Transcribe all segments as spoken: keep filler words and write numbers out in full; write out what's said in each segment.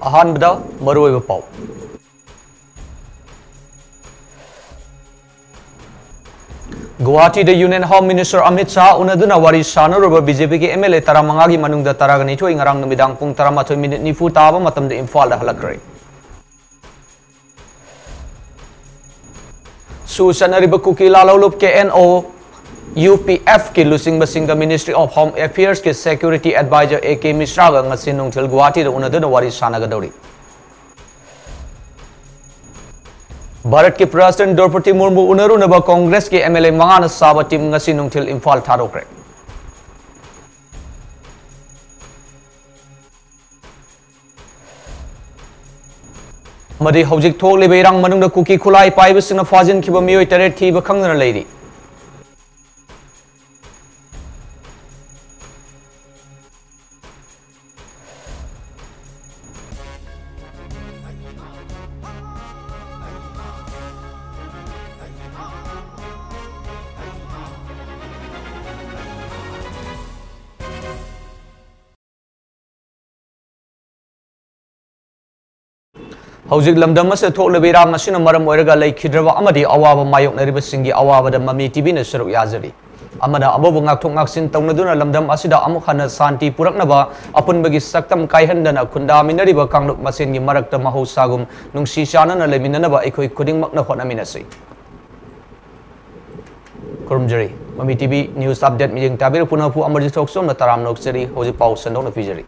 ꯑꯍꯥꯟꯕꯗ ꯃꯔꯨꯑꯣꯏꯕ ꯄꯥꯎ꯫ ꯒꯨꯋꯥꯍꯥꯇꯤꯗ Union Home Minister Amit Shah ꯎꯅꯗꯨꯅ ꯋꯥꯔꯤ ꯁꯥꯟꯅꯔꯨꯕ BJPꯒꯤ MLA ꯇꯔꯥꯃꯉꯥꯒꯤ ꯃꯅꯨꯡꯗ ꯇꯔꯥꯒ ꯅꯤꯊꯣꯏ ꯉꯔꯥꯡ ꯅꯨꯃꯤꯗꯥꯡ ꯄꯨꯡ ꯇꯔꯥꯃꯥꯊꯣꯏ ꯃꯤꯅꯤꯠ ꯅꯤꯐꯨ ꯇꯥꯕ ꯃꯇꯝꯗ ꯏꯝꯐꯥꯜꯗ ꯍꯜꯂꯛꯈ꯭ꯔꯦ꯫ ꯁꯨ ꯆꯠꯅꯔꯤꯕ ꯀꯨꯀꯤ ꯂꯥꯂꯣꯡꯂꯨꯞ KNO UPFꯀꯤ ꯂꯨꯆꯤꯡꯕꯁꯤꯡꯒ Ministry of Home Affairsꯀꯤ Security Advisor A K ꯃꯤꯁ꯭ꯔꯥꯒ ꯉꯁꯤ ꯅꯨꯡꯊꯤꯜ ꯒꯨꯋꯥꯍꯥꯇꯤꯗ ꯎꯅꯗꯨꯅ ꯋꯥꯔꯤ ꯁꯥꯟꯅꯒꯗꯧꯔꯤ꯫ ꯚꯥꯔꯠꯀꯤ President ꯗ꯭ꯔꯧꯄꯗꯤ ꯃꯨꯔꯃꯨ ꯎꯅꯔꯨꯅꯕ ꯀꯣꯡꯒ꯭ꯔꯦꯁꯀꯤ MLA ꯃꯉꯥꯅ ꯁꯥꯕ team ꯉꯁꯤ ꯅꯨꯡꯊꯤꯜ ꯏꯝꯐꯥꯜ ꯊꯥꯗꯣꯛꯈ꯭ꯔꯦ꯫ ꯑꯃꯗꯤ ꯍꯧꯖꯤꯛ ꯊꯣꯛꯂꯤꯕ ꯏꯔꯥꯡ ꯃꯅꯨꯡꯗ ꯀꯨꯀꯤ ꯈꯨꯠꯂꯥꯏ ꯄꯥꯏꯕꯁꯤꯡꯅ ꯐꯥꯖꯤꯟꯈꯤꯕ ꯃꯤꯑꯣꯏ ꯇꯔꯦꯠ ꯊꯤꯕ ꯈꯪꯗꯅ ꯂꯩꯔꯤ꯫ ꯍꯧꯖꯤꯛ ꯂꯝꯗꯝ ꯑꯁꯤꯗ ꯊꯣꯛꯂꯤꯕ ꯏꯔꯥꯡ ꯑꯁꯤꯅ ꯃꯔꯝ ꯑꯣꯏꯔꯒ ꯂꯩꯈꯤꯗ꯭ꯔꯕ ꯑꯃꯗꯤ ꯑꯋꯥꯕ ꯃꯥꯌꯣꯛꯅꯔꯤꯕꯁꯤꯡꯒꯤ ꯑꯋꯥꯕꯗ ꯃꯃꯤ TVꯅ ꯁꯔꯨꯛ ꯌꯥꯖꯔꯤ꯫ ꯑꯃꯅ ꯑꯃꯕꯨ ꯉꯥꯛꯊꯣꯛ ꯉꯥꯛꯁꯤꯟ ꯇꯧꯅꯗꯨꯅ ꯂꯝꯗꯝ ꯑꯁꯤꯗ ꯑꯃꯨꯛ ꯍꯟꯅ ꯁꯥꯟꯇꯤ ꯄꯨꯔꯛꯅꯕ ꯑꯄꯨꯟꯕꯒꯤ ꯁꯛꯇꯝ ꯀꯥꯏꯍꯟꯗꯅ ꯈꯨꯟꯗꯥꯃꯤꯟꯅꯔꯤꯕ ꯀꯥꯡꯂꯨꯞ ꯃꯁꯦꯟꯒꯤ ꯃꯔꯛꯇ ꯃꯍꯧꯁꯥꯒꯨꯝ ꯅꯨꯡꯁꯤ ꯆꯥꯟꯅꯅ ꯂꯩꯃꯤꯟꯅꯅꯕ ꯑꯩꯈꯣꯏ ꯈꯨꯗꯤꯡꯃꯛꯅ ꯍꯣꯠꯅꯃꯤꯟꯅꯁꯤ꯫ ꯈꯨꯔꯨꯝꯖꯔꯤ꯫ ꯃꯃꯤ TV news update ꯃꯤꯠꯌꯦꯡ ꯇꯥꯕꯤꯔ ꯄꯨꯝꯅꯃꯛꯄꯨ ꯑꯃꯔꯖꯤꯠ ꯊꯣꯛꯆꯣꯝꯅ ꯇꯔꯥꯝꯅ ꯑꯣꯛꯆꯔꯤ꯫ ꯍꯧꯖꯤꯛ ꯄꯥꯎ ꯁꯟꯗꯣꯛꯅ ꯄꯤꯖꯔꯤ꯫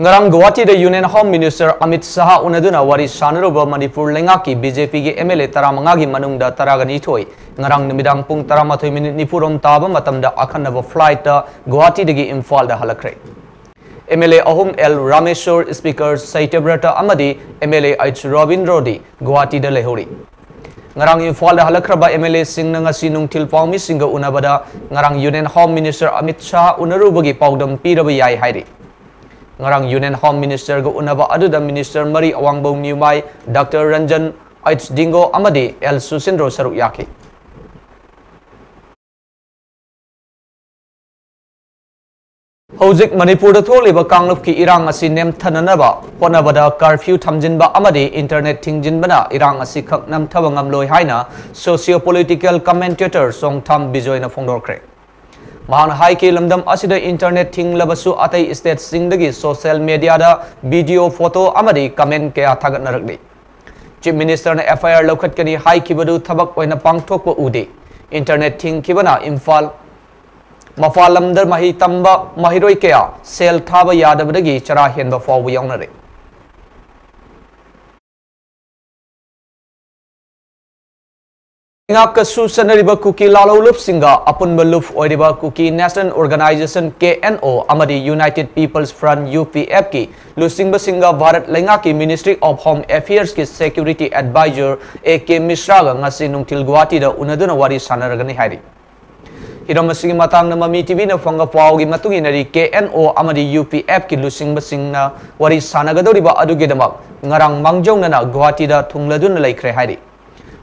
ꯉꯔꯥꯡ ꯒꯨꯋꯥꯍꯥꯇꯤꯗ Union Home Minister Amit Shah ꯎꯅꯗꯨꯅ ꯋꯥꯔꯤ ꯁꯥꯟꯅꯔꯨꯕ ꯃꯅꯤꯄꯨꯔ ꯂꯩꯉꯥꯛꯀꯤ BJPꯒꯤ MLA ꯇꯔꯥꯃꯉꯥꯒꯤ ꯃꯅꯨꯡꯗ ꯇꯔꯥꯒ ꯅꯤꯊꯣꯏ ꯉꯔꯥꯡ ꯅꯨꯃꯤꯗꯥꯡ ꯄꯨꯡ ꯇꯔꯥꯃꯥꯊꯣꯏ ꯃꯤꯅꯤꯠ ꯅꯤꯐꯨꯔꯣꯝ ꯇꯥꯕ ꯃꯇꯝꯗ ꯑꯈꯟꯅꯕ flightꯇ ꯒꯨꯋꯥꯍꯥꯇꯤꯗꯒꯤ ꯏꯝꯐꯥꯜꯗ ꯍꯜꯂꯛꯈ꯭ꯔꯦ꯫ MLA ꯑꯍꯨꯝ L ꯔꯥꯃꯦꯁꯣꯔ, Speaker ꯁꯩꯇ꯭ꯌꯕ꯭ꯔꯇ ꯑꯃꯗꯤ MLA H ꯔꯕꯤꯟꯗ꯭ꯔꯣꯗꯤ ꯒꯨꯋꯥꯍꯥꯇꯤꯗ ꯂꯩꯍꯧꯔꯤ꯫ ꯉꯔꯥꯡ ꯏꯝꯐꯥꯜꯗ ꯍꯜꯂꯛꯈ꯭ꯔꯕ MLAꯁꯤꯡꯅ ꯉꯁꯤ ꯅꯨꯡꯊꯤꯜ ꯄꯥꯎꯃꯤꯁꯤꯡꯒ ꯎꯅꯕꯗ ꯉꯔꯥꯡ Union Home Minister Amit Shah ꯎꯅꯔꯨꯕꯒꯤ ꯄꯥꯎꯗꯝ ꯄꯤꯔꯕ ꯌꯥꯏ ꯍꯥꯏꯔꯤ꯫ ꯉꯔꯥꯡ Union Home Ministerꯒ ꯎꯅꯕ ꯑꯗꯨꯗ Minister ꯃꯔꯤ ꯑꯋꯥꯡꯕꯧ ꯅ꯭ꯌꯨꯃꯥꯏ, Doctor ꯔꯟꯖꯟ, H ꯗꯤꯡꯒꯣ ꯑꯃꯗꯤ L ꯁꯨꯁꯤꯟꯗ꯭ꯔꯣ ꯁꯔꯨꯛ ꯌꯥꯈꯤ꯫ ꯍꯧꯖꯤꯛ ꯃꯅꯤꯄꯨꯔꯗ ꯊꯣꯛꯂꯤꯕ ꯀꯥꯡꯂꯨꯞꯀꯤ ꯏꯔꯥꯡ ꯑꯁꯤ ꯅꯦꯝꯊꯅꯅꯕ ꯍꯣꯠꯅꯕꯗ curfew ꯊꯝꯖꯤꯟꯕ ꯑꯃꯗꯤ internet ꯊꯤꯡꯖꯤꯟꯕꯅ ꯏꯔꯥꯡ ꯑꯁꯤ ꯈꯛ ꯅꯝꯊꯕ ꯉꯝꯂꯣꯏ ꯍꯥꯏꯅ socio political commentator ꯆꯣꯡꯊꯥꯝ ꯕꯤꯖꯣꯏꯅ ꯐꯣꯡꯗꯣꯛꯈ꯭ꯔꯦ꯫ ꯃꯍꯥꯛꯅ ꯍꯥꯏꯈꯤ, ꯂꯝꯗꯝ ꯑꯁꯤꯗ internet ꯊꯤꯡꯂꯕꯁꯨ ꯑꯇꯩ stateꯁꯤꯡꯗꯒꯤ social mediaꯗ video, photo ꯑꯃꯗꯤ comment ꯀꯌꯥ ꯊꯥꯒꯠꯅꯔꯛꯂꯤ꯫ Chief Ministerꯅ F I R ꯂꯧꯈꯠꯀꯅꯤ ꯍꯥꯏꯈꯤꯕꯗꯨ ꯊꯕꯛ ꯑꯣꯏꯅ ꯄꯥꯡꯊꯣꯛꯄ ꯎꯗꯦ꯫ Internet ꯊꯤꯡꯈꯤꯕꯅ ꯏꯝꯐꯥꯜ, ꯃꯄꯥꯟ ꯂꯝꯗ ꯃꯍꯩ ꯇꯝꯕ ꯃꯍꯩꯔꯣꯏ ꯀꯌꯥ ꯁꯦꯜ ꯊꯥꯕ ꯌꯥꯗꯕꯗꯒꯤ ꯆꯔꯥ ꯍꯦꯟꯕ ꯐꯥꯎꯕ ꯌꯥꯎꯅꯔꯦ꯫ ꯂꯩꯉꯥꯛꯀ ꯁꯨ ꯆꯠꯅꯔꯤꯕ ꯀꯨꯀꯤ ꯂꯥꯂꯣꯡꯂꯨꯞꯁꯤꯡꯒ ꯑꯄꯨꯟꯕ ꯂꯨꯞ ꯑꯣꯏꯔꯤꯕ Kuki National Organisation, K N O, ꯑꯃꯗꯤ United People's Front, U P F ꯀꯤ ꯂꯨꯆꯤꯡꯕꯁꯤꯡꯒ ꯚꯥꯔꯠ ꯂꯩꯉꯥꯛꯀꯤ Ministry of Home Affairs ꯀꯤ Security Advisor A K ꯃꯤꯁ꯭ꯔꯥꯒ ꯉꯁꯤ ꯅꯨꯡꯊꯤꯜ ꯒꯨꯋꯥꯍꯥꯇꯤꯗ ꯎꯅꯗꯨꯅ ꯋꯥꯔꯤ ꯁꯥꯟꯅꯔꯒꯅꯤ ꯍꯥꯏꯔꯤ꯫ ꯍꯤꯔꯝ ꯑꯁꯤꯒꯤ ꯃꯇꯥꯡꯗ ꯃꯃꯤ ꯇꯤꯚꯤꯅ ꯐꯪꯕ ꯄꯥꯎꯒꯤ ꯃꯇꯨꯡ ꯏꯟꯅꯗꯤ, K N O ꯑꯃꯗꯤ U P F ꯀꯤ ꯂꯨꯆꯤꯡꯕꯁꯤꯡꯅ ꯋꯥꯔꯤ ꯁꯥꯟꯅꯒꯗꯧꯔꯤꯕ ꯑꯗꯨꯒꯤꯗꯃꯛ ꯉꯔꯥꯡ ꯃꯥꯡꯖꯧꯅꯅ ꯒꯨꯋꯥꯍꯥꯇꯤꯗ ꯊꯨꯡꯂꯗꯨꯅ ꯂꯩꯈ꯭ꯔꯦ ꯍꯥꯏꯔꯤ꯫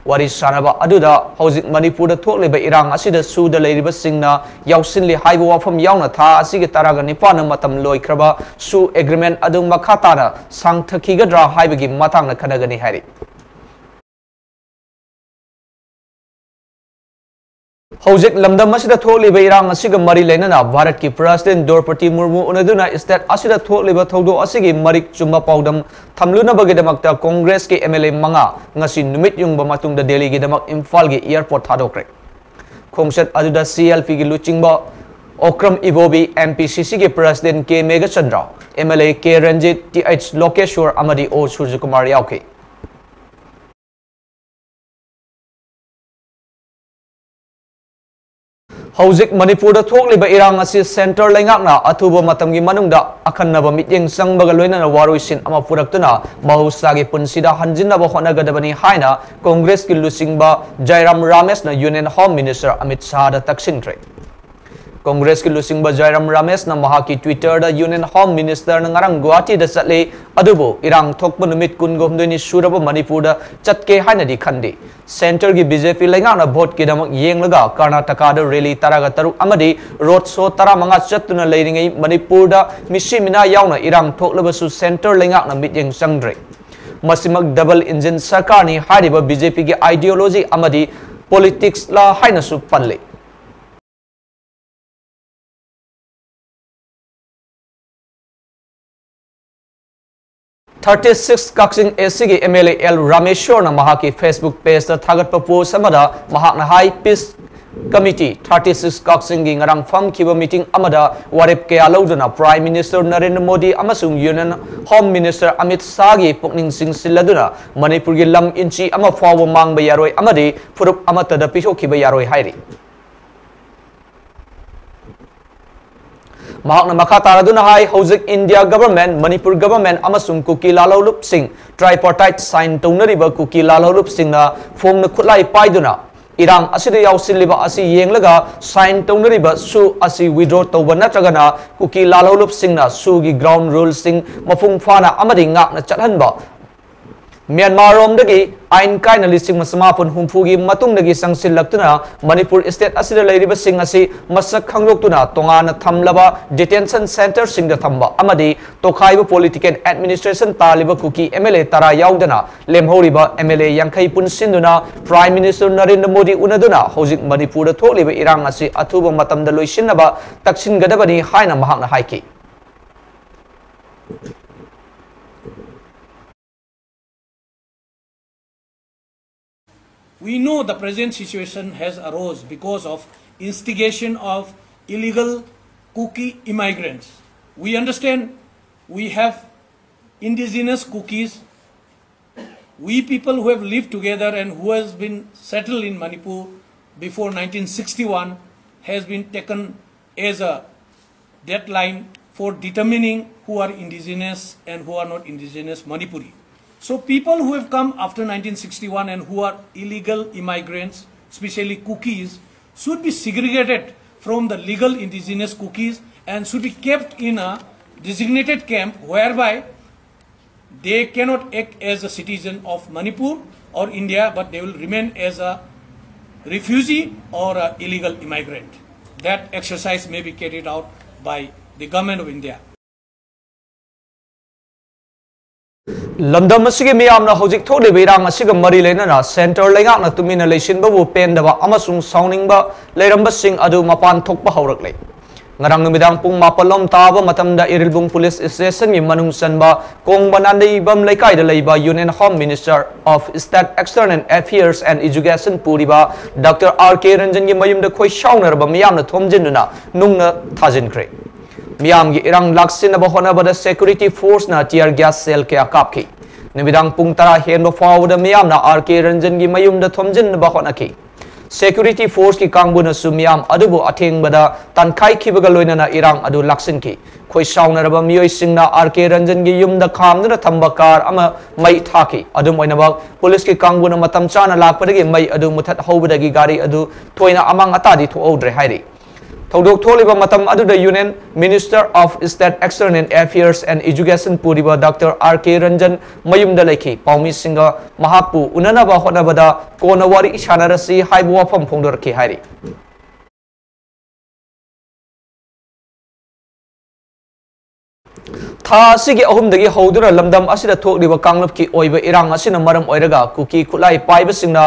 ꯋꯥꯔꯤ ꯁꯥꯟꯅꯕ ꯑꯗꯨꯗ ꯍꯧꯖꯤꯛ ꯃꯅꯤꯄꯨꯔꯗ ꯊꯣꯛꯂꯤꯕ ꯏꯔꯥꯡ ꯑꯁꯤꯗ ꯁꯨꯗ ꯂꯩꯔꯤꯕꯁꯤꯡꯅ ꯌꯥꯎꯁꯤꯜꯂꯤ ꯍꯥꯏꯕ ꯋꯥꯐꯝ ꯌꯥꯎꯅ ꯊꯥ ꯑꯁꯤꯒꯤ ꯇꯔꯥꯒ ꯅꯤꯄꯥꯟꯗ ꯃꯇꯝ ꯂꯣꯏꯈ꯭ꯔꯕ ꯁꯨ agreement ꯑꯗꯨ ꯃꯈꯥ ꯇꯥꯅ ꯁꯥꯡꯊꯈꯤꯒꯗ꯭ꯔꯥ ꯍꯥꯏꯕꯒꯤ ꯃꯇꯥꯡꯗ ꯈꯟꯅꯒꯅꯤ ꯍꯥꯏꯔꯤ꯫ ꯍꯧꯖꯤꯛ ꯂꯝꯗꯝ ꯑꯁꯤꯗ ꯊꯣꯛꯂꯤꯕ ꯏꯔꯥꯡ ꯑꯁꯤꯒ ꯃꯔꯤ ꯂꯩꯅꯅ ꯚꯥꯔꯠꯀꯤ President ꯗ꯭ꯔꯧꯄꯗꯤ ꯃꯨꯔꯃꯨ ꯎꯅꯗꯨꯅ state ꯑꯁꯤꯗ ꯊꯣꯛꯂꯤꯕ ꯊꯧꯗꯣꯛ ꯑꯁꯤꯒꯤ ꯃꯔꯤꯛ ꯆꯨꯝꯕ ꯄꯥꯎꯗꯝ ꯊꯝꯂꯨꯅꯕꯒꯤꯗꯃꯛꯇ Congressꯀꯤ M L A ꯃꯉꯥ ꯉꯁꯤ ꯅꯨꯃꯤꯠ ꯌꯨꯡꯕ ꯃꯇꯨꯡꯗ ꯗꯦꯜꯂꯤꯒꯤꯗꯃꯛ ꯏꯝꯐꯥꯜꯒꯤ airport ꯊꯥꯗꯣꯛꯈ꯭ꯔꯦ꯫ ꯈꯣꯡꯆꯠ ꯑꯗꯨꯗ C L Pꯒꯤ ꯂꯨꯆꯤꯡꯕ ꯑꯣꯀ꯭ꯔꯝ ꯏꯕꯣꯕꯤ, M P C Cꯒꯤ President K Meghachandra, M L A K Ranjit, T H ꯂꯣꯀꯦꯁ꯭ꯋꯔ ꯑꯃꯗꯤ O ꯁꯨꯔꯖꯀꯨꯃꯥꯔ ꯌꯥꯎꯈꯤ꯫ ꯍꯧꯖꯤꯛ ꯃꯅꯤꯄꯨꯔꯗ ꯊꯣꯛꯂꯤꯕ ꯏꯔꯥꯡ ꯑꯁꯤ centre ꯂꯩꯉꯥꯛꯅ ꯑꯊꯨꯕ ꯃꯇꯝꯒꯤ ꯃꯅꯨꯡꯗ ꯑꯈꯟꯅꯕ ꯃꯤꯠꯌꯦꯡ ꯆꯪꯕꯒ ꯂꯣꯏꯅꯅ ꯋꯥꯔꯣꯏꯁꯤꯟ ꯑꯃ ꯄꯨꯔꯛꯇꯨꯅ ꯃꯍꯧꯁꯥꯒꯤ ꯄꯨꯟꯁꯤꯗ ꯍꯟꯖꯤꯟꯅꯕ ꯍꯣꯠꯅꯒꯗꯕꯅꯤ ꯍꯥꯏꯅ Congressꯀꯤ ꯂꯨꯆꯤꯡꯕ ꯖꯥꯏꯔꯥꯝ ꯔꯥꯃꯦꯁꯅ Union Home Minister ꯑꯃꯤꯠ ꯁꯥꯍꯗ ꯇꯛꯁꯤꯟꯈ꯭ꯔꯦ꯫ Congressꯀꯤ ꯂꯨꯆꯤꯡꯕ ꯖꯥꯏꯔꯥꯝ ꯔꯥꯃꯦꯁꯅ ꯃꯍꯥꯛꯀꯤ Twitterꯗ Union Home Ministerꯅ ꯉꯔꯥꯡ ꯒꯨꯋꯥꯍꯥꯇꯤꯗ ꯆꯠꯂꯤ ꯑꯗꯨꯕꯨ ꯏꯔꯥꯡ ꯊꯣꯛꯄ ꯅꯨꯃꯤꯠ ꯀꯨꯟꯒ ꯍꯨꯝꯗꯣꯏꯅꯤ ꯁꯨꯔꯕ ꯃꯅꯤꯄꯨꯔꯗ ꯆꯠꯀꯦ ꯍꯥꯏꯅꯗꯤ ꯈꯟꯗꯦ꯫ ꯁꯦꯟꯇꯔꯒꯤ ꯕꯤ ꯖꯦ ꯄꯤ ꯂꯩꯉꯥꯛꯅ ꯚꯣꯠꯀꯤꯗꯃꯛ ꯌꯦꯡꯂꯒ ꯀꯔꯅꯥꯇꯀꯥꯗ ꯔꯦꯂꯤ ꯇꯔꯥꯒ ꯇꯔꯨꯛ ꯑꯃꯗꯤ ꯔꯣꯗ ꯁꯣ ꯇꯔꯥꯃꯉꯥ ꯆꯠꯇꯨꯅ ꯂꯩꯔꯤꯉꯩ ꯃꯅꯤꯄꯨꯔꯗ ꯃꯤꯁꯤ ꯃꯤꯅꯥ ꯌꯥꯎꯅ ꯏꯔꯥꯡ ꯊꯣꯛꯂꯕꯁꯨ ꯁꯦꯟꯇꯔ ꯂꯩꯉꯥꯛꯅ ꯃꯤꯠꯌꯦꯡ ꯆꯪꯗ꯭ꯔꯦ꯫ ꯃꯁꯤꯃꯛ ꯗꯕꯜ ꯏꯟꯖꯤꯟ ꯁꯔꯀꯥꯔꯅꯤ ꯍꯥꯏꯔꯤꯕ ꯕꯤ ꯖꯦ ꯄꯤꯒꯤ ꯑꯥꯏꯗꯤꯌꯣꯂꯣꯖꯤ ꯑꯃꯗꯤ ꯄꯣꯂꯤꯇꯤꯛꯁꯂ ꯍꯥꯏꯅꯁꯨ ꯄꯜꯂꯤ꯫ ꯊꯥꯔꯇꯤ ꯁꯤꯛꯁ ꯀꯛꯆꯤꯡ ꯑꯦ ꯁꯤꯒꯤ ꯑꯦꯝ ꯑꯦꯜ ꯑꯦ ꯑꯦꯜ ꯔꯥꯃꯦꯁ꯭ꯋꯔꯅ ꯃꯍꯥꯛꯀꯤ ꯐꯦꯁꯕꯨꯛ ꯄꯦꯖꯇ ꯊꯥꯒꯠꯄ ꯄꯣꯁ ꯑꯃꯗ ꯃꯍꯥꯛꯅ ꯍꯥꯏ, ꯄꯤꯁ ꯀꯃꯤꯇꯤ ꯊꯥꯔꯇꯤ ꯁꯤꯛꯁ ꯀꯛꯆꯤꯡꯒꯤ ꯉꯔꯥꯡ ꯐꯝꯈꯤꯕ ꯃꯤꯇꯤꯡ ꯑꯃꯗ ꯋꯥꯔꯦꯞ ꯀꯌꯥ ꯂꯧꯗꯨꯅ ꯄ꯭ꯔꯥꯏꯝ ꯃꯤꯅꯤꯁꯇꯔ ꯅꯔꯦꯟꯗ꯭ꯔ ꯃꯣꯗꯤ ꯑꯃꯁꯨꯡ ꯌꯨꯅꯤꯌꯟ ꯍꯣꯝ ꯃꯤꯅꯤꯁꯇꯔ ꯑꯃꯤꯠ ꯁꯥꯍꯒꯤ ꯄꯨꯛꯅꯤꯡ ꯆꯤꯡꯁꯤꯜꯂꯗꯨꯅ ꯃꯅꯤꯄꯨꯔꯒꯤ ꯂꯝ ꯏꯟꯆꯤ ꯑꯃ ꯐꯥꯎꯕ ꯃꯥꯡꯕ ꯌꯥꯔꯣꯏ ꯑꯃꯗꯤ ꯐꯨꯔꯨꯞ ꯑꯃꯠꯇꯗ ꯄꯤꯊꯣꯛꯈꯤꯕ ꯌꯥꯔꯣꯏ ꯍꯥꯏꯔꯤ꯫ ꯃꯍꯥꯛꯅ ꯃꯈꯥ ꯇꯥꯔꯗꯨꯅ ꯍꯥꯏ, ꯍꯧꯖꯤꯛ ꯏꯟꯗꯤꯌꯥ ꯒꯚꯔꯟꯃꯦꯟꯠ, ꯃꯅꯤꯄꯨꯔ ꯒꯚꯔꯟꯃꯦꯟꯠ ꯑꯃꯁꯨꯡ ꯀꯨꯀꯤ ꯂꯥꯜꯍꯧꯂꯨꯞꯁꯤꯡ tripartite sign ꯇꯧꯅꯔꯤꯕ ꯀꯨꯀꯤ ꯂꯥꯜꯍꯧꯂꯨꯞꯁꯤꯡꯅ ꯐꯣꯡꯅ ꯈꯨꯠꯂꯥꯏ ꯄꯥꯏꯗꯨꯅ ꯏꯔꯥꯡ ꯑꯁꯤꯗ ꯌꯥꯎꯁꯤꯜꯂꯤꯕ ꯑꯁꯤ ꯌꯦꯡꯂꯒ sign ꯇꯧꯅꯔꯤꯕ ꯁꯨ ꯑꯁꯤ withdraw ꯇꯧꯕ ꯅꯠꯇ꯭ꯔꯒꯅ ꯀꯨꯀꯤ ꯂꯥꯜꯍꯧꯂꯨꯞꯁꯤꯡꯅ ꯁꯨꯒꯤ ground ruleꯁꯤꯡ ꯃꯄꯨꯡ ꯐꯥꯅ ꯑꯃꯗꯤ ꯉꯥꯛꯅ ꯆꯠꯍꯟꯕ ꯃ꯭ꯌꯥꯟꯃꯥꯔꯔꯣꯝꯗꯒꯤ ꯑꯥꯏꯟ ꯀꯥꯏꯅ ꯂꯤꯁꯤꯡ ꯑꯃ ꯆꯃꯥꯄꯟ ꯍꯨꯝꯐꯨꯒꯤ ꯃꯇꯨꯡꯗꯒꯤ ꯆꯪꯁꯤꯜꯂꯛꯇꯨꯅ ꯃꯅꯤꯄꯨꯔ state ꯑꯁꯤꯗ ꯂꯩꯔꯤꯕꯁꯤꯡ ꯑꯁꯤ ꯃꯁꯛ ꯈꯪꯗꯣꯛꯇꯨꯅ ꯇꯣꯉꯥꯟꯅ ꯊꯝꯂꯕ detention centreꯁꯤꯡꯗ ꯊꯝꯕ ꯑꯃꯗꯤ ꯇꯣꯈꯥꯏꯕ political administration ꯇꯥꯜꯂꯤꯕ ꯀꯨꯀꯤ ꯑꯦꯝ ꯑꯦꯜ ꯑꯦ ꯇꯔꯥ ꯌꯥꯎꯗꯅ ꯂꯦꯝꯍꯧꯔꯤꯕ ꯑꯦꯝ ꯑꯦꯜ ꯑꯦ ꯌꯥꯡꯈꯩ ꯄꯨꯟꯁꯤꯟꯗꯨꯅ Prime Minister ꯅꯔꯦꯟꯗ꯭ꯔ ꯃꯣꯗꯤ ꯎꯅꯗꯨꯅ ꯍꯧꯖꯤꯛ ꯃꯅꯤꯄꯨꯔꯗ ꯊꯣꯛꯂꯤꯕ ꯏꯔꯥꯡ ꯑꯁꯤ ꯑꯊꯨꯕ ꯃꯇꯝꯗ ꯂꯣꯏꯁꯤꯟꯅꯕ ꯇꯛꯁꯤꯟꯒꯗꯕꯅꯤ ꯍꯥꯏꯅ ꯃꯍꯥꯛꯅ ꯍꯥꯏꯈꯤ꯫ We know the present situation has arose because of instigation of illegal Kuki immigrants. We understand we have indigenous Kukis, we people who have lived together and who has been settled in Manipur before nineteen sixty-one has been taken as a deadline for determining who are indigenous and who are not indigenous Manipuri. So people who have come after nineteen sixty-one and who are illegal immigrants, especially Kukis, should be segregated from the legal indigenous Kukis and should be kept in a designated camp whereby They cannot act as a citizen of Manipur or India, but they will remain as a refugee or a illegal immigrant. That exercise may be carried out by the government of India. ꯂꯝꯗꯝ ꯑꯁꯤꯒꯤ ꯃꯤꯌꯥꯝꯅ ꯍꯧꯖꯤꯛ ꯊꯣꯛꯂꯤꯕ ꯏꯔꯥꯡ ꯑꯁꯤꯒ ꯃꯔꯤ ꯂꯩꯅꯅ centre ꯂꯩꯉꯥꯛꯅ ꯇꯨꯃꯤꯟꯅ ꯂꯩꯁꯤꯟꯕꯕꯨ ꯄꯦꯟꯗꯕ ꯑꯃꯁꯨꯡ ꯁꯥꯎꯅꯤꯡꯕ ꯂꯩꯔꯝꯕꯁꯤꯡ ꯑꯗꯨ ꯃꯄꯥꯟ ꯊꯣꯛꯄ ꯍꯧꯔꯛꯂꯦ꯫ ꯉꯔꯥꯡ ꯅꯨꯃꯤꯗꯥꯡ ꯄꯨꯡ ꯃꯥꯄꯜ ꯂꯣꯝ ꯇꯥꯕ ꯃꯇꯝꯗ ꯏꯔꯤꯜꯕꯨꯡ police stationꯒꯤ ꯃꯅꯨꯡ ꯆꯟꯕ ꯀꯣꯡꯕ ꯅꯥꯟꯗꯩꯕꯝ ꯂꯩꯀꯥꯏꯗ ꯂꯩꯕ Union Home Minister of State External Affairs and Education ꯄꯨꯔꯤꯕ Doctor R K ꯔꯟꯖꯟꯒꯤ ꯃꯌꯨꯝꯗ ꯈꯣꯏꯁꯥꯎꯅꯔꯕ ꯃꯤꯌꯥꯝꯅ ꯊꯣꯝꯖꯤꯟꯗꯨꯅ ꯅꯨꯡꯅ ꯊꯥꯖꯤꯟꯈ꯭ꯔꯦ꯫ ꯃꯤꯌꯥꯝꯒꯤ ꯏꯔꯥꯡ ꯂꯥꯛꯁꯤꯟꯅꯕ ꯍꯣꯠꯅꯕꯗ security forceꯅ tear gas shell ꯀꯌꯥ ꯀꯥꯞꯈꯤ꯫ ꯅꯨꯃꯤꯗꯥꯡ ꯄꯨꯡ ꯇꯔꯥ ꯍꯦꯟꯕ ꯐꯥꯎꯕꯗ ꯃꯤꯌꯥꯝꯅ R K ꯔꯟꯖꯟꯒꯤ ꯃꯌꯨꯝꯗ ꯊꯣꯝꯖꯤꯟꯅꯕ ꯍꯣꯠꯅꯈꯤ꯫ Security forceꯀꯤ ꯀꯥꯡꯕꯨꯅꯁꯨ ꯃꯤꯌꯥꯝ ꯑꯗꯨꯕꯨ ꯑꯊꯦꯡꯕꯗ ꯇꯥꯟꯈꯥꯏꯈꯤꯕꯒ ꯂꯣꯏꯅꯅ ꯏꯔꯥꯡ ꯑꯗꯨ ꯂꯥꯛꯁꯤꯟꯈꯤ꯫ ꯈꯣꯏꯁꯥꯎꯅꯔꯕ ꯃꯤꯑꯣꯏꯁꯤꯡꯅ R K ꯔꯟꯖꯟꯒꯤ ꯌꯨꯝꯗ ꯈꯥꯝꯗꯨꯅ ꯊꯝꯕ car ꯑꯃ ꯃꯩ ꯊꯥꯈꯤ꯫ ꯑꯗꯨꯝ ꯑꯣꯏꯅꯃꯛ, policeꯀꯤ ꯀꯥꯡꯕꯨꯅ ꯃꯇꯝ ꯆꯥꯅ ꯂꯥꯛꯄꯗꯒꯤ ꯃꯩ ꯑꯗꯨ ꯃꯨꯊꯠꯍꯧꯕꯗꯒꯤ ꯒꯥꯔꯤ ꯑꯗꯨ ꯊꯣꯏꯅ ꯑꯃꯥꯡ ꯑꯇꯥꯗꯤ ꯊꯣꯛꯍꯧꯗ꯭ꯔꯦ ꯍꯥꯏꯔꯤ꯫ ꯊꯧꯗꯣꯛ ꯊꯣꯛꯂꯤꯕ ꯃꯇꯝ ꯑꯗꯨꯗ Union Minister of State External Affairs and Education ꯄꯨꯔꯤꯕ Doctor R K ꯔꯟꯖꯟ ꯃꯌꯨꯝꯗ ꯂꯩꯈꯤ꯫ ꯄꯥꯎꯃꯤꯁꯤꯡꯒ ꯃꯍꯥꯛꯄꯨ ꯎꯅꯅꯕ ꯍꯣꯠꯅꯕꯗ ꯀꯣꯟꯅ ꯋꯥꯔꯤ ꯁꯥꯟꯅꯔꯁꯤ ꯍꯥꯏꯕ ꯋꯥꯐꯝ ꯐꯣꯡꯗꯣꯔꯛꯈꯤ ꯍꯥꯏꯔꯤ꯫ ꯊꯥ ꯑꯁꯤꯒꯤ ꯑꯍꯨꯝꯗꯒꯤ ꯍꯧꯗꯨꯅ ꯂꯝꯗꯝ ꯑꯁꯤꯗ ꯊꯣꯛꯂꯤꯕ ꯀꯥꯡꯂꯨꯞꯀꯤ ꯑꯣꯏꯕ ꯏꯔꯥꯡ ꯑꯁꯤꯅ ꯃꯔꯝ ꯑꯣꯏꯔꯒ ꯀꯨꯀꯤ ꯈꯨꯠꯂꯥꯏ ꯄꯥꯏꯕꯁꯤꯡꯅ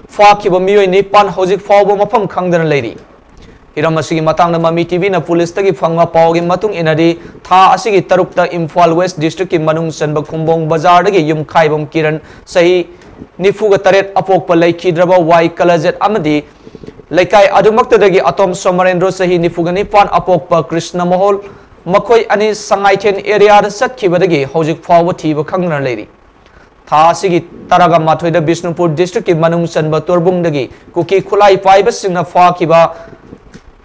ꯐꯥꯈꯤꯕ ꯃꯤꯑꯣꯏ ꯅꯤꯄꯥꯟ ꯍꯧꯖꯤꯛ ꯐꯥꯎꯕ ꯃꯐꯝ ꯈꯪꯗꯅ ꯂꯩꯔꯤ꯫ ꯍꯤꯔꯝ ꯑꯁꯤꯒꯤ ꯃꯇꯥꯡꯗ ꯃꯃꯤ ꯇꯤꯚꯤꯅ policeꯇꯒꯤ ꯐꯪꯕ ꯄꯥꯎꯒꯤ ꯃꯇꯨꯡ ꯏꯟꯅꯗꯤ, ꯊꯥ ꯑꯁꯤꯒꯤ ꯇꯔꯨꯛꯇ ꯏꯝꯐꯥꯜ West districtꯀꯤ ꯃꯅꯨꯡ ꯆꯟꯕ ꯈꯨꯝꯕꯣꯡ ꯕꯖꯥꯔꯗꯒꯤ ꯌꯨꯝꯈꯥꯏꯕꯝ ꯀꯤꯔꯟ, ꯆꯍꯤ ꯅꯤꯐꯨꯒ ꯇꯔꯦꯠ, ꯑꯄꯣꯛꯄ ꯂꯩꯈꯤꯗ꯭ꯔꯕ ꯋꯥꯏ ꯀꯂꯖꯦꯠ ꯑꯃꯗꯤ ꯂꯩꯀꯥꯏ ꯑꯗꯨꯃꯛꯇꯗꯒꯤ ꯑꯇꯣꯝ ꯁꯣꯃꯔꯦꯟꯗ꯭ꯔꯣ, ꯆꯍꯤ ꯅꯤꯐꯨꯒ ꯅꯤꯄꯥꯟ, ꯑꯄꯣꯛꯄ ꯀ꯭ꯔꯤꯁꯅ ꯃꯣꯍꯣꯜ, ꯃꯈꯣꯏ ꯑꯅꯤ ꯁꯉꯥꯏꯊꯦꯟ areaꯗ ꯆꯠꯈꯤꯕꯗꯒꯤ ꯍꯧꯖꯤꯛ ꯐꯥꯎꯕ ꯊꯤꯕ ꯈꯪꯗꯅ ꯂꯩꯔꯤ꯫ ꯊꯥ ꯑꯁꯤꯒꯤ ꯇꯔꯥꯒ ꯃꯥꯊꯣꯏꯗ ꯕꯤꯁꯅꯨꯄꯨꯔ districtꯀꯤ ꯃꯅꯨꯡ ꯆꯟꯕ ꯇꯣꯔꯕꯨꯡꯗꯒꯤ ꯀꯨꯀꯤ ꯈꯨꯠꯂꯥꯏ ꯄꯥꯏꯕꯁꯤꯡꯅ ꯐꯥꯈꯤꯕ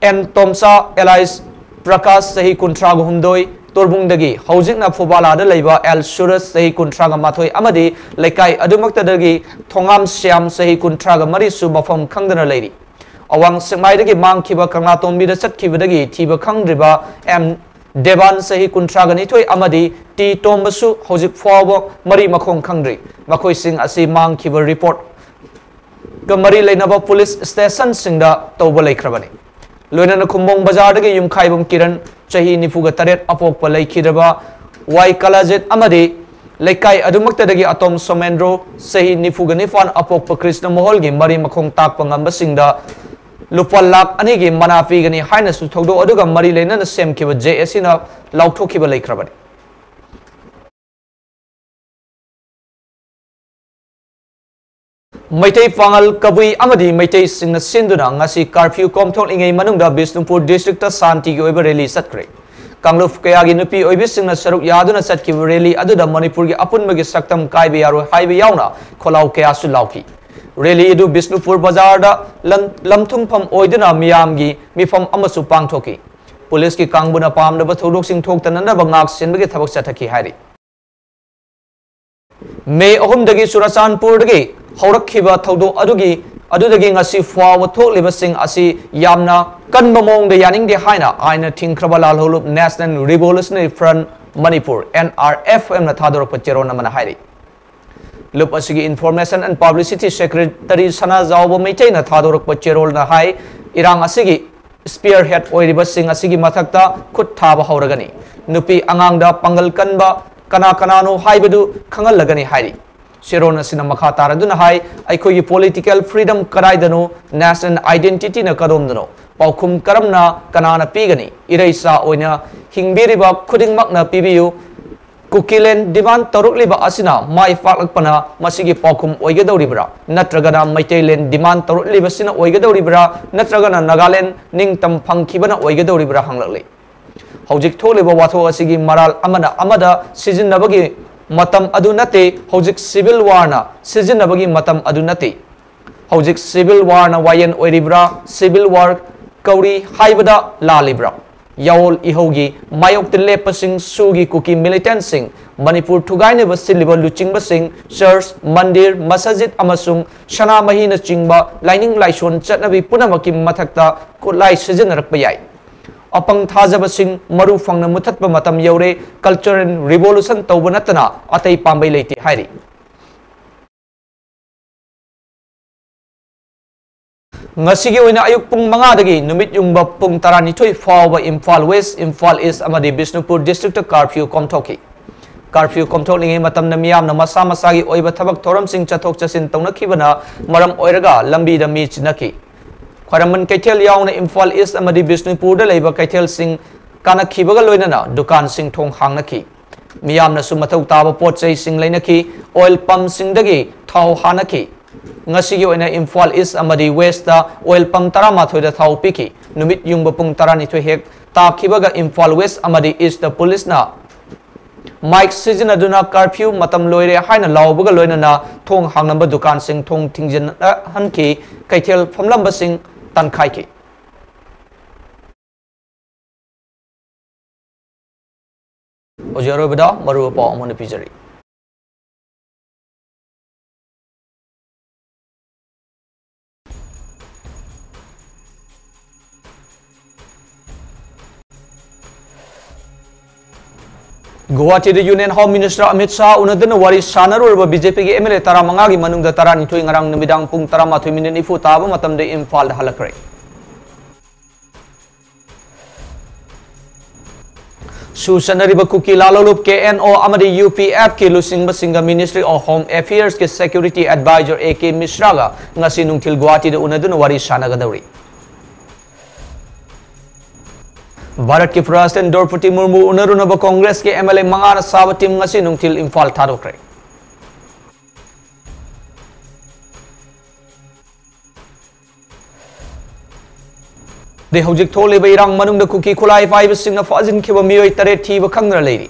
ꯑꯦꯟ ꯇꯣꯝꯆꯥ alias ꯄ꯭ꯔꯀꯥꯁ, ꯆꯍꯤ ꯀꯨꯟꯊ꯭ꯔꯥꯒ ꯍꯨꯝꯗꯣꯏ, ꯇꯣꯔꯕꯨꯡꯗꯒꯤ, ꯍꯧꯖꯤꯛꯅ ꯐꯨꯕꯥꯂꯥꯗ ꯂꯩꯕ ꯑꯦꯜ ꯁꯨꯔꯖ, ꯆꯍꯤ ꯀꯨꯟꯊ꯭ꯔꯥꯒ ꯃꯥꯊꯣꯏ, ꯑꯃꯗꯤ ꯂꯩꯀꯥꯏ ꯑꯗꯨꯃꯛꯇꯗꯒꯤ ꯊꯣꯉꯥꯝ ꯁ꯭ꯌꯥꯝ, ꯆꯍꯤ ꯀꯨꯟꯊ꯭ꯔꯥꯒ ꯃꯔꯤꯁꯨ ꯃꯐꯝ ꯈꯪꯗꯅ ꯂꯩꯔꯤ꯫ ꯑꯋꯥꯡ ꯁꯦꯛꯃꯥꯏꯗꯒꯤ ꯃꯥꯡꯈꯤꯕ ꯀꯪꯂꯥꯇꯣꯝꯕꯤꯗ ꯆꯠꯈꯤꯕꯗꯒꯤ ꯊꯤꯕ ꯈꯪꯗ꯭ꯔꯤꯕ ꯑꯦꯝ ꯗꯦꯕꯥꯟ ꯆꯍꯤ ꯀꯨꯟꯊ꯭ꯔꯥꯒ ꯅꯤꯊꯣꯏ ꯑꯃꯗꯤ ꯇꯤ ꯇꯣꯝꯕꯁꯨ ꯍꯧꯖꯤꯛ ꯐꯥꯎꯕ ꯃꯔꯤ ꯃꯈꯣꯡ ꯈꯪꯗ꯭ꯔꯤ꯫ ꯃꯈꯣꯏꯁꯤꯡ ꯑꯁꯤ ꯃꯥꯡꯈꯤꯕ ꯔꯤꯄꯣꯔꯠꯀ ꯃꯔꯤ ꯂꯩꯅꯕ ꯄꯨꯂꯤꯁ ꯁ꯭ꯇꯦꯁꯟꯁꯤꯡꯗ ꯇꯧꯕ ꯂꯩꯈ꯭ꯔꯕꯅꯤ꯫ ꯂꯣꯏꯅꯅ ꯈꯨꯝꯕꯣꯡ ꯕꯖꯥꯔꯗꯒꯤ ꯌꯨꯝꯈꯥꯏꯕꯝ ꯀꯤꯔꯟ, ꯆꯍꯤ ꯅꯤꯐꯨꯒ ꯇꯔꯦꯠ, ꯑꯄꯣꯛꯄ ꯂꯩꯈꯤꯗ꯭ꯔꯕ ꯋꯥꯏ ꯀꯂꯥꯖꯤꯠ ꯑꯃꯗꯤ ꯂꯩꯀꯥꯏ ꯑꯗꯨꯃꯛꯇꯗꯒꯤ ꯑꯇꯣꯝ ꯁꯣꯃꯦꯟꯗ꯭ꯔꯣ, ꯆꯍꯤ ꯅꯤꯐꯨꯒ ꯅꯤꯄꯥꯟ, ꯑꯄꯣꯛꯄ ꯀ꯭ꯔꯤꯁꯅ ꯃꯣꯍꯣꯜꯒꯤ ꯃꯔꯤ ꯃꯈꯣꯡ ꯇꯥꯛꯄ ꯉꯝꯕꯁꯤꯡꯗ ꯂꯨꯄꯥ ꯂꯥꯈ ꯑꯅꯤꯒꯤ ꯃꯅꯥ ꯄꯤꯒꯅꯤ ꯍꯥꯏꯅꯁꯨ ꯊꯧꯗꯣꯛ ꯑꯗꯨꯒ ꯃꯔꯤ ꯂꯩꯅꯅ ꯁꯦꯝꯈꯤꯕ ꯖꯦ ꯑꯦ ꯁꯤꯅ ꯂꯥꯎꯊꯣꯛꯈꯤꯕ ꯂꯩꯈ꯭ꯔꯕꯅꯤ꯫ ꯃꯩꯇꯩ ꯄꯥꯉꯜ, ꯀꯕꯨꯏ ꯑꯃꯗꯤ ꯃꯩꯇꯩꯁꯤꯡꯅ ꯁꯤꯟꯗꯨꯅ ꯉꯁꯤ ꯀꯥꯔꯐ꯭ꯌꯨ ꯀꯣꯝꯊꯣꯛꯂꯤꯉꯩ ꯃꯅꯨꯡꯗ ꯕꯤꯁꯅꯨꯄꯨꯔ ꯗꯤꯁꯇ꯭ꯔꯤꯛꯇ ꯁꯥꯟꯇꯤꯒꯤ ꯑꯣꯏꯕ ꯔꯦꯂꯤ ꯆꯠꯈ꯭ꯔꯦ꯫ ꯀꯥꯡꯂꯨꯞ ꯀꯌꯥꯒꯤ ꯅꯨꯄꯤ ꯑꯣꯏꯕꯤꯁꯤꯡꯅ ꯁꯔꯨꯛ ꯌꯥꯗꯨꯅ ꯆꯠꯈꯤꯕ ꯔꯦꯂꯤ ꯑꯗꯨꯗ ꯃꯅꯤꯄꯨꯔꯒꯤ ꯑꯄꯨꯟꯕꯒꯤ ꯁꯛꯇꯝ ꯀꯥꯏꯕ ꯌꯥꯔꯣꯏ ꯍꯥꯏꯕ ꯌꯥꯎꯅ ꯈꯣꯜꯂꯥꯎ ꯀꯌꯥꯁꯨ ꯂꯥꯎꯈꯤ꯫ ꯔꯦꯂꯤ ꯑꯗꯨ ꯕꯤꯁꯅꯨꯄꯨꯔ ꯕꯖꯥꯔꯗ ꯂꯝ-, ꯂꯝꯊꯨꯡꯐꯝ ꯑꯣꯏꯗꯨꯅ ꯃꯤꯌꯥꯝꯒꯤ ꯃꯤꯐꯝ ꯑꯃꯁꯨ ꯄꯥꯡꯊꯣꯛꯈꯤ꯫ ꯄꯨꯂꯤꯁꯀꯤ ꯀꯥꯡꯕꯨꯅ ꯄꯥꯝꯗꯕ ꯊꯧꯗꯣꯛꯁꯤꯡ ꯊꯣꯛꯇꯅꯅꯕ ꯉꯥꯛ ꯁꯦꯟꯕꯒꯤ ꯊꯕꯛ ꯆꯠꯊꯈꯤ ꯍꯥꯏꯔꯤ꯫ ꯃꯦ ꯑꯍꯨꯝꯗꯒꯤ ꯆꯨꯔꯆꯥꯟꯄꯨꯔꯗꯒꯤ ꯍꯧꯔꯛꯈꯤꯕ ꯊꯧꯗꯣꯛ ꯑꯗꯨꯒꯤ, ꯑꯗꯨꯗꯒꯤ ꯉꯁꯤ ꯐꯥꯎꯕ ꯊꯣꯛꯂꯤꯕꯁꯤꯡ ꯑꯁꯤ ꯌꯥꯝꯅ ꯀꯟꯕ ꯃꯑꯣꯡꯗ ꯌꯥꯅꯤꯡꯗꯦ ꯍꯥꯏꯅ ꯑꯥꯏꯟꯅ ꯊꯤꯡꯈ꯭ꯔꯕ ꯂꯥꯜꯍꯧꯂꯨꯞ National Revolutionary Front Manipur, N R F M ꯅ ꯊꯥꯗꯣꯔꯛꯄ ꯆꯦꯔꯣꯜ ꯑꯃꯅ ꯍꯥꯏꯔꯤ꯫ ꯂꯨꯞ ꯑꯁꯤꯒꯤ Information and Publicity Secretary ꯁꯅꯥꯖꯥꯎꯕ ꯃꯩꯇꯩꯅ ꯊꯥꯗꯣꯔꯛꯄ ꯆꯦꯔꯣꯜꯅ ꯍꯥꯏ, ꯏꯔꯥꯡ ꯑꯁꯤꯒꯤ spearhead ꯑꯣꯏꯔꯤꯕꯁꯤꯡ ꯑꯁꯤꯒꯤ ꯃꯊꯛꯇ ꯈꯨꯠ ꯊꯥꯕ ꯍꯧꯔꯒꯅꯤ꯫ ꯅꯨꯄꯤ ꯑꯉꯥꯡꯗ ꯄꯥꯡꯒꯜ ꯀꯟꯕ ꯀꯅꯥ ꯀꯅꯥꯅꯣ ꯍꯥꯏꯕꯗꯨ ꯈꯪꯍꯜꯂꯒꯅꯤ ꯍꯥꯏꯔꯤ꯫ ꯆꯦꯔꯣꯜ ꯑꯁꯤꯅ ꯃꯈꯥ ꯇꯥꯔꯗꯨꯅ ꯍꯥꯏ, ꯑꯩꯈꯣꯏꯒꯤ political freedom ꯀꯗꯥꯏꯗꯅꯣ, national identity ꯅ ꯀꯗꯣꯝꯗꯅꯣ, ꯄꯥꯎꯈꯨꯝ ꯀꯔꯝꯅ ꯀꯅꯥꯅ ꯄꯤꯒꯅꯤ? ꯏꯔꯩꯆꯥ ꯑꯣꯏꯅ ꯍꯤꯡꯕꯤꯔꯤꯕ ꯈꯨꯗꯤꯡꯃꯛꯅ ꯄꯤꯕꯤꯌꯨ꯫ ꯀꯨꯀꯤꯂꯦꯟ demand ꯇꯧꯔꯛꯂꯤꯕ ꯑꯁꯤꯅ ꯃꯥꯏ ꯄꯥꯛꯂꯛꯄꯅ ꯃꯁꯤꯒꯤ ꯄꯥꯎꯈꯨꯝ ꯑꯣꯏꯒꯗꯧꯔꯤꯕ꯭ꯔꯥ? ꯅꯠꯇ꯭ꯔꯒꯅ ꯃꯩꯇꯩꯂꯦꯟ demand ꯇꯧꯔꯛꯂꯤꯕꯁꯤꯅ ꯑꯣꯏꯒꯗꯧꯔꯤꯕ꯭ꯔꯥ? ꯅꯠꯇ꯭ꯔꯒꯅ ꯅꯥꯒꯥꯂꯦꯟ ꯅꯤꯡꯇꯝ ꯐꯪꯈꯤꯕꯅ ꯑꯣꯏꯒꯗꯧꯔꯤꯕ꯭ꯔꯥ ꯍꯪꯂꯛꯂꯤ꯫ ꯍꯧꯖꯤꯛ ꯊꯣꯛꯂꯤꯕ ꯋꯥꯊꯣꯛ ꯑꯁꯤꯒꯤ ꯃꯔꯥꯜ ꯑꯃꯅ ꯑꯃꯗ ꯁꯤꯖꯤꯟꯅꯕꯒꯤ ꯃꯇꯝ ꯑꯗꯨ ꯅꯠꯇꯦ, ꯍꯧꯖꯤꯛ civil war ꯅ ꯁꯤꯖꯤꯟꯅꯕꯒꯤ ꯃꯇꯝ ꯑꯗꯨ ꯅꯠꯇꯦ꯫ ꯍꯧꯖꯤꯛ civil war ꯅ ꯋꯥꯌꯦꯜ ꯑꯣꯏꯔꯤꯕ꯭ꯔꯥ, civil war ꯀꯧꯔꯤ ꯍꯥꯏꯕꯗ ꯂꯥꯜꯂꯤꯕ꯭ꯔꯥ? ꯌꯥꯑꯣꯜ ꯏꯍꯧꯒꯤ ꯃꯥꯌꯣꯛꯇ ꯂꯦꯞꯄꯁꯤꯡ, ꯁꯨꯒꯤ ꯀꯨꯀꯤ militant ꯁꯤꯡ, ꯃꯅꯤꯄꯨꯔ ꯊꯨꯒꯥꯏꯅꯕ ꯁꯤꯜꯂꯤꯕ ꯂꯨꯆꯤꯡꯕꯁꯤꯡ, church, ꯃꯟꯗꯤꯔ, ꯃꯁꯖꯤꯗ ꯑꯃꯁꯨꯡ ꯁꯅꯥꯃꯍꯤꯅꯆꯤꯡꯕ ꯂꯥꯏꯅꯤꯡ ꯂꯥꯏꯁꯣꯟ ꯆꯠꯅꯕꯤ ꯄꯨꯝꯅꯃꯛꯀꯤ ꯃꯊꯛꯇ ꯈꯨꯠꯂꯥꯏ ꯁꯤꯖꯤꯟꯅꯔꯛꯄ ꯌꯥꯏ꯫ ꯑꯄꯪ ꯊꯥꯖꯕꯁꯤꯡ ꯃꯔꯨ ꯐꯪꯅ ꯃꯨꯊꯠꯄ ꯃꯇꯝ ꯌꯧꯔꯦ, cultural revolution ꯇꯧꯕ ꯅꯠꯇꯅ ꯑꯇꯩ ꯄꯥꯝꯕꯩ ꯂꯩꯇꯦ ꯍꯥꯏꯔꯤ꯫ ꯉꯁꯤꯒꯤ ꯑꯣꯏꯅ ꯑꯌꯨꯛ ꯄꯨꯡ ꯃꯉꯥꯗꯒꯤ ꯅꯨꯃꯤꯠ ꯌꯨꯡꯕ ꯄꯨꯡ ꯇꯔꯥꯅꯤꯊꯣꯏ ꯐꯥꯎꯕ ꯏꯝꯐꯥꯜ ꯋꯦꯁ, ꯏꯝꯐꯥꯜ ꯏꯁ ꯑꯃꯗꯤ ꯕꯤꯁꯅꯨꯄꯨꯔ district ꯇ curfew ꯀꯣꯝꯊꯣꯛꯈꯤ꯫ Curfew ꯀꯣꯝꯊꯣꯛꯂꯤꯉꯩ ꯃꯇꯝꯗ ꯃꯤꯌꯥꯝꯅ ꯃꯁꯥ ꯃꯁꯥꯒꯤ ꯑꯣꯏꯕ ꯊꯕꯛ ꯊꯧꯔꯝꯁꯤꯡ ꯆꯠꯊꯣꯛ ꯆꯠꯁꯤꯟ ꯇꯧꯅꯈꯤꯕꯅ ꯃꯔꯝ ꯑꯣꯏꯔꯒ ꯂꯝꯕꯤꯗ ꯃꯤ ꯆꯤꯟꯅꯈꯤ꯫ ꯈ꯭ꯋꯥꯏꯔꯝꯕꯟ ꯀꯩꯊꯦꯜ ꯌꯥꯎꯅ ꯏꯝꯐꯥꯜ ꯏꯁ ꯑꯃꯗꯤ ꯕꯤꯁꯅꯨꯄꯨꯔꯗ ꯂꯩꯕ ꯀꯩꯊꯦꯜꯁꯤꯡ ꯀꯥꯅꯈꯤꯕꯒ ꯂꯣꯏꯅꯅ ꯗꯨꯀꯥꯟꯁꯤꯡ ꯊꯣꯡ ꯍꯥꯡꯅꯈꯤ꯫ ꯃꯤꯌꯥꯝꯅꯁꯨ ꯃꯊꯧ ꯇꯥꯕ ꯄꯣꯠ ꯆꯩꯁꯤꯡ ꯂꯩꯅꯈꯤ꯫ Oil pump ꯁꯤꯡꯗꯒꯤ ꯊꯥꯎ ꯍꯥꯟꯅꯈꯤ꯫ ꯉꯁꯤꯒꯤ ꯑꯣꯏꯅ ꯏꯝꯐꯥꯜ ꯏꯁ ꯑꯃꯗꯤ ꯋꯦꯁꯇ oil pump ꯇꯔꯥꯃꯥꯊꯣꯏꯗ ꯊꯥꯎ ꯄꯤꯈꯤ꯫ ꯅꯨꯃꯤꯠ ꯌꯨꯡꯕ ꯄꯨꯡ ꯇꯔꯥꯅꯤꯊꯣꯏ ꯍꯦꯛ ꯇꯥꯈꯤꯕꯒ ꯏꯝꯐꯥꯜ ꯋꯦꯁ ꯑꯃꯗꯤ ꯏꯁꯇ ꯄꯨꯂꯤꯁꯅ ꯃꯥꯏꯛ ꯁꯤꯖꯤꯟꯅꯗꯨꯅ curfew ꯃꯇꯝ ꯂꯣꯏꯔꯦ ꯍꯥꯏꯅ ꯂꯥꯎꯕꯒ ꯂꯣꯏꯅꯅ ꯊꯣꯡ ꯍꯥꯡꯂꯝꯕ ꯗꯨꯀꯥꯟꯁꯤꯡ ꯊꯣꯡ ꯊꯤꯡꯖꯤꯟꯍꯟꯈꯤ, ꯀꯩꯊꯦꯜ ꯐꯝꯂꯝꯕꯁꯤꯡ ꯇꯥꯟꯈꯥꯏꯈꯤ꯫ ꯍꯧꯖꯤꯛ ꯑꯔꯣꯏꯕꯗ ꯃꯔꯨꯑꯣꯏꯕ ꯄꯥꯎ ꯑꯃ ꯑꯣꯏꯅ ꯄꯤꯖꯔꯤ꯫ ꯒꯨꯋꯥꯍꯥꯇꯤꯗ Union Home Minister Amit Shah ꯎꯅꯗꯨꯅ ꯋꯥꯔꯤ ꯁꯥꯟꯅꯔꯨꯔꯕ ꯕꯤ ꯖꯦ ꯄꯤꯒꯤ ꯑꯦꯝ ꯑꯦꯜ ꯑꯦ ꯇꯔꯥꯃꯉꯥꯒꯤ ꯃꯅꯨꯡꯗ ꯇꯔꯥꯅꯤꯊꯣꯏ ꯉꯔꯥꯡ ꯅꯨꯃꯤꯗꯥꯡ ꯄꯨꯡ ꯇꯔꯥꯃꯥꯊꯣꯏ ꯃꯤꯅꯤꯠ ꯅꯤꯐꯨ ꯇꯥꯕ ꯃꯇꯝꯗ ꯏꯝꯐꯥꯜꯗ ꯍꯜꯂꯛꯈ꯭ꯔꯦ꯫ ꯁꯨ ꯆꯠꯅꯔꯤꯕ ꯀꯨꯀꯤ ꯂꯥꯂꯣꯂꯨꯞ ꯀꯦ ꯑꯦꯟ ꯑꯣ ꯑꯃꯗꯤ ꯌꯨ ꯄꯤ ꯑꯦꯐꯀꯤ ꯂꯨꯆꯤꯡꯕꯁꯤꯡꯒ Ministry of Home Affairsꯀꯤ Security Advisor ꯑꯦ ꯀꯦ ꯃꯤꯁ꯭ꯔꯥꯒ ꯉꯁꯤ ꯅꯨꯡꯊꯤꯜ ꯒꯨꯋꯥꯍꯥꯇꯤꯗ ꯎꯅꯗꯨꯅ ꯋꯥꯔꯤ ꯁꯥꯟꯅꯒꯗꯧꯔꯤ꯫ ꯚꯥꯔꯠꯀꯤ President ꯗ꯭ꯔꯧꯄꯗꯤ ꯃꯨꯔꯃꯨ ꯎꯅꯔꯨꯅꯕ ꯀꯣꯡꯒ꯭ꯔꯦꯁꯀꯤ ꯑꯦꯝ ꯑꯦꯜ ꯑꯦ ꯃꯉꯥꯅ ꯁꯥꯕ team ꯉꯁꯤ ꯅꯨꯡꯊꯤꯜ ꯏꯝꯐꯥꯜ ꯊꯥꯗꯣꯛꯈ꯭ꯔꯦ꯫ ꯑꯗꯩ ꯍꯧꯖꯤꯛ ꯊꯣꯛꯂꯤꯕ ꯏꯔꯥꯡ ꯃꯅꯨꯡꯗ ꯀꯨꯀꯤ ꯈꯨꯠꯂꯥꯏ ꯄꯥꯏꯕꯁꯤꯡꯅ ꯐꯥꯖꯤꯟꯈꯤꯕ ꯃꯤꯑꯣꯏ ꯇꯔꯦꯠ ꯊꯤꯕ ꯈꯪꯗꯅ ꯂꯩꯔꯤ꯫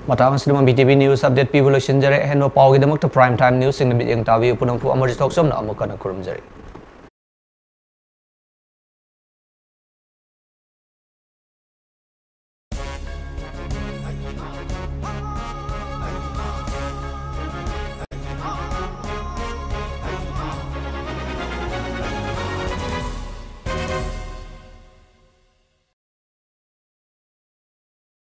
ꯃꯇꯥꯡ ꯑꯁꯤꯗ B T V News Update ꯄꯤꯕ ꯂꯣꯏꯁꯤꯟꯖꯔꯦ꯫ ꯑꯍꯦꯟꯕ ꯄꯥꯎꯒꯤꯗꯃꯛꯇ Prime Time Newsꯁꯤꯡꯗ ꯃꯤꯠꯌꯦꯡ ꯇꯥꯕꯤꯌꯨ꯫ ꯄꯨꯝꯅꯃꯛꯄꯨ ꯑꯃꯔꯖꯤꯠ ꯊꯣꯛꯆꯝꯅ ꯑꯃꯨꯛ ꯍꯟꯅ ꯈꯨꯔꯨꯝꯖꯔꯤ꯫